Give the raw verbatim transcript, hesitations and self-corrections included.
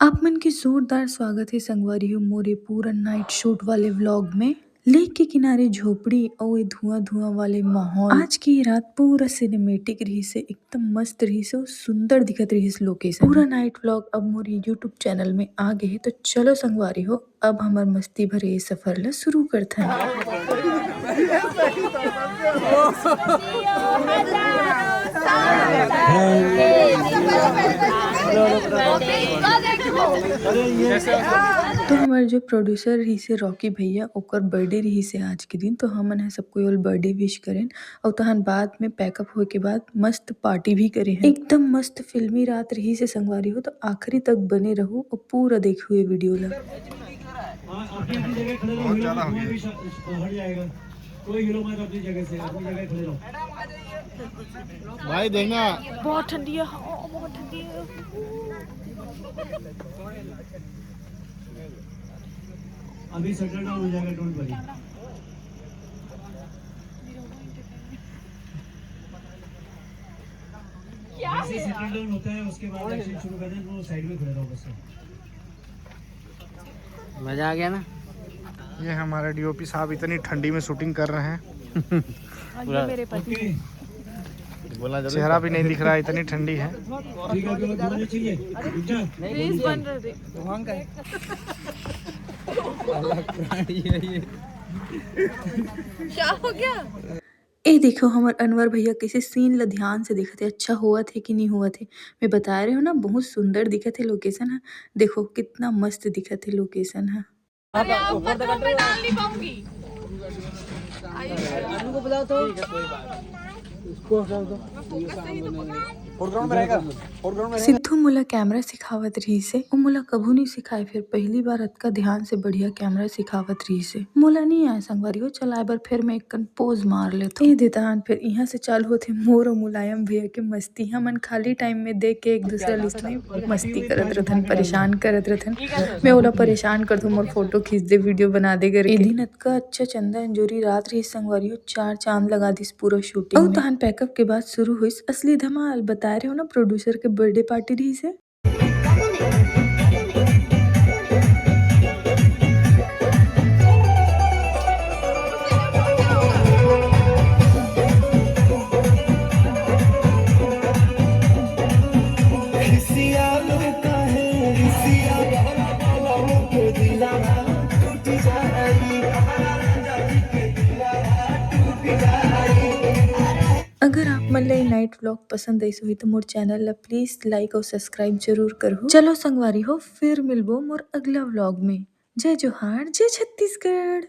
आप मन के जोरदार स्वागत हे संगवारी हो मोर ये पूरा नाइट शूट वाले व्लॉग में। लेक के किनारे झोपड़ी अउ ये धुआं धुआं वाले माहौल। आज की रात पूरा सिनेमैटिक रहिस हे, एकदम मस्त रहिस हे, सुंदर दिखत रहिस लोकेशन। पूरा नाइट व्लॉग अब मोर YouTube चैनल में आ गे हे। तो चलो संगवारी हो, अब हमर मस्ती भरे ये सफर ला शुरू करथन। तो हमर जो प्रोड्यूसर रहिस हे रॉकी भैया, ओकर बर्थडे रहिस हे आज के दिन, तो हमन ह सब कोई ओला बर्थडे विश करेन। अउ तहन बाद में पैकअप होए के बाद मस्त पार्टी भी करे हन। एकदम मस्त फिल्मी रात रहिस हे संगवारी हो, तो आखिरी तक बने रहू अउ पूरा देखू ये वीडियो ला। हाँ, अपनी अपनी जगह खड़े रहो, बहुत ज्यादा हो गया। कोई भी श-, हट जाएगा। कोई हिलो मत अपनी जगह से, अपनी जगह खड़े रहो। भाई देखना। बहुत ठंडी है, हाँ, बहुत ठंडी है। अभी सेटल डाउन हो जाएगा, डोंट वरी। जैसे सेटल डाउन होता है, उसके बाद एक्शन शुरू कर दें, वो साइड में खड़े रहो बस। मजा आ गया ना। ये हमारे डीओपी साहब इतनी ठंडी में शूटिंग कर रहे हैं। और ये मेरे पति हैं। बोलना जरूरी चेहरा था। भी नहीं दिख रहा है, इतनी ठंडी है। ठीक है, अभी और बोलना चाहिए। रुक जा। प्लीज बन रहे। क्या हो गया? ए देखो हमर अनवर भैया कैसे सीन ल ध्यान से देखत हे, अच्छा होवत हे कि नहीं होवत हे। मैं बताए रहे हो ना, बहुत सुंदर दिखत हे लोकेशन ह। देखो कितना मस्त दिखत हे लोकेशन ह। अरे, ऊपर तक मैं डाल नहीं पाऊंगी। अनु को बुलाओ तो। मैं फोकस सही तो पकड़ा। फोरग्राउंड में रहेगा, फोरग्राउंड में रहेगा। सिद्धू मोला कैमरा सिखावत रहिस हे, ओ मोला कभू नहीं सिखाए, फिर पहली बार अतका ध्यान से बढ़िया कैमरा सिखावत रहिस हे। मोला नहीं आए संगवारी हो चलाए बर, फिर मैं एक कन पोज मार लेथों। ए देतान, फिर इहाँ से चालू होथे मोर अउ मुलायम भैया के मस्ती। हमन खाली टाइम में देख के एक दूसरा लिस्ट में मस्ती करत रथन, परेशान करत रथन। मैं ओला परेशान करथों, मोर फोटो खींच दे, वीडियो बना दे करके। ए दिन अतका अच्छा चंदा अंजोरी रात रहिस संगवारी हो, चार चांद लगा दिस पूरा शूटिंग अउ में। तहन पैकअप के बाद शुरू होइस असली धमाल। बताए रहे हो ना, प्रोड्यूसर के बर्थडे पार्टी रहिस हे। अगर आप मन ला ये नाइट व्लॉग पसंद आइस होही तो मोर चैनल ला प्लीज लाइक अउ सब्सक्राइब जरूर करहू। चलो संगवारी हो, फिर मिलबो मोर अगला व्लॉग में। जय जोहार, जय छत्तीसगढ़।